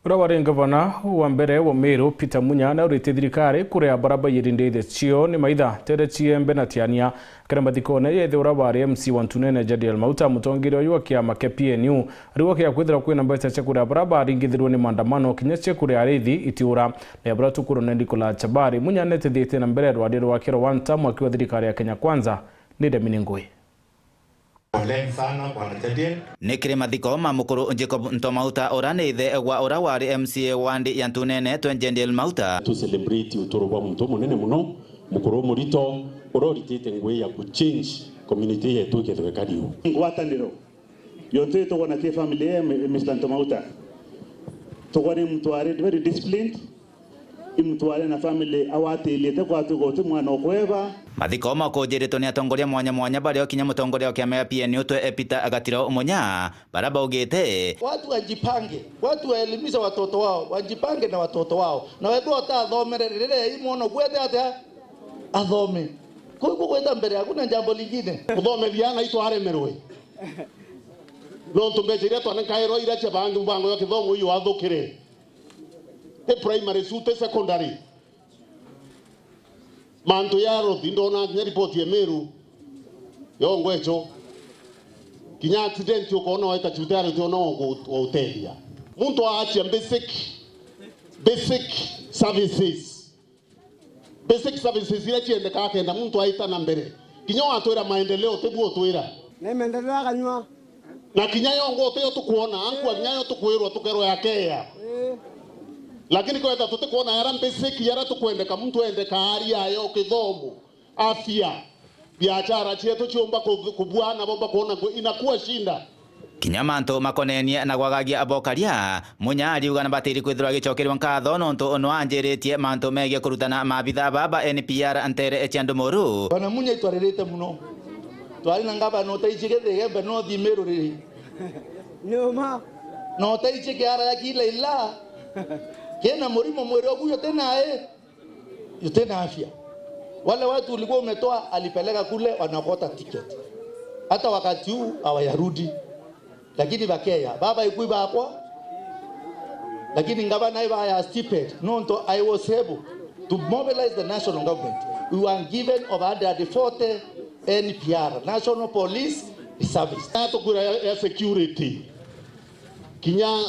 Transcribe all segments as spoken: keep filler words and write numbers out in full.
Uria wari ngavana wa mbere wa Meru, Peter Munya, nauritie thirikari kuria baria baiyirindithia cio ni maitha, Terechi Embe na Tiania. Kiri mathikone yethe uria wari M C wa Ntunene, Jadiel Mauta, mutongeria uyu wa kiama kia P N U, ariuga kia kwithirwa kwina mbeca cia kuria baria baringithirwe ni maandamano, kinya cia kuria arithi itiura. Na baria tukurona Nicola Chabari, Munya netithitie na mbere rwaria rwake rwa one term akiuga thirikari ya Kenya Kwanza ni ndemi ni ngui. Poleni sana, Bwana Jadiel. Ni kiri mathiko ma mukuru Jacob Ntomauta, uria ni ithe wa uria wari M C A ward ya Ntunene, twe Jadiel Mauta. Tu celebrate uturo bwa muntu munene muno, mukuru murito, uria uritite ngui ya ku change community yetu ikethwe kariu. Ngwataniro yontu itugwa na ki family ya Mister Ntomauta. Tugwa ni mtu ari very disciplined, i mtu ari na family awatiliete kwatuka uti mwana ukweba. Mathiko makunjiritwe ni atongoria mwanya mwanya, bario kinya mutongoria wa kiama gia P N U twe Peter Gatiro Munya, baria baugite, watu wajipange, watu waelimishe watoto wao, wajipange na watoto wao. Na wethwa utathomere, riria i mwana ukwete atia athome. Kuu kugwita mbere, hakuna jambo lingine. Kuthomethia ana itu aremerwe. Nontu mbeca iria twanenkairwo iria cia bangi mubango jwa kithomo iyo athukire. Ti primary school, ti secondary. Mantu ya rothi ndona kinya ripoti ya Meru yongwa icho. Kinya accident ukona waita cute ari utiona wa utethia. Muntu aachia basic, basic services. Basic services iria ciendekaa kenda muntu aita na mbere. Kinya watwira maendeleo, tibu utwira. Ni maendeleo akanywa. Na kinya yo ngo tiyo tukwona, ankwa kinya yo tukwirwa tukerwa ya kea. Ii. Lakini kwenda tutikwona yara basic yara tukwendeka muntu endeka ari ayo kithomo, afya, biashara cietu ciumba ku-, kubua na bomba kuona ku-, inakuwa shinda. Kinya mantu makonenie na gwagagia abokaria, Munya ariuga na batiri kwithirwa gicokerwa nkatho nontu no anjiritie mantu megie kurutana maabitha baba N P R ntere cia Ndumuru. Bwana Munya itwaririte muno. Twari na ngavana utaici Githige, Benothi Meru riri. Ni uma. Na utaici kiara ya kila ila. Kina murimo mwiri oku yo tena e. Yo tena afya. Wale watu ulikuwa umetoa, alipeleka kule, wanakota ticket. Hata wakati huu hawayarudi. Lakini bakeya, baba ikui bakwa. Lakini ngavana iba ya stipend, nontu I was able to mobilize the national government. We were given over hundred forty N P R, National Police Reservice. Natukwira ya, ya security. Kinya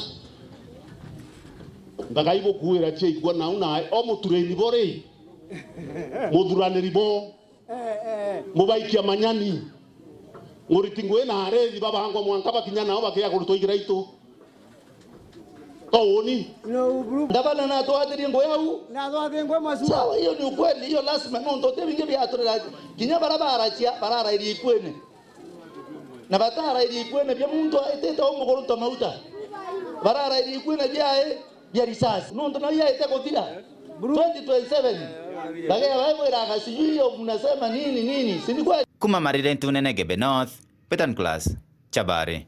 ndagai bukuira cia igua nau na o mutureni bo ri, muthuraniri bo, mubaikia manyani, nguriti ngui na arethi babangwa mwanka bakinya nao bakia kurutwa igira itu. To uni? No, bro. Ngavana natwathirie ngui au. Natwathirie ngui macuka. Sawa, hiyo ni ukweli, hiyo lazima, nontu ti bingi biaturira. Kinya bara baracia, bararairie ikwene. Na batarairie ikwene bia muntu aitite umuguru Ntomauta. Bararairie ikwene biae bia risasi. Nontu nao yaite kuthira. Bru- twenty twenty-seven. Bagea baibwiraga sijui hiyo mnasema nini nini. Si ni kweli? Kuma Marire Ntunene Gebe North, Peter Nicholas, Chabari.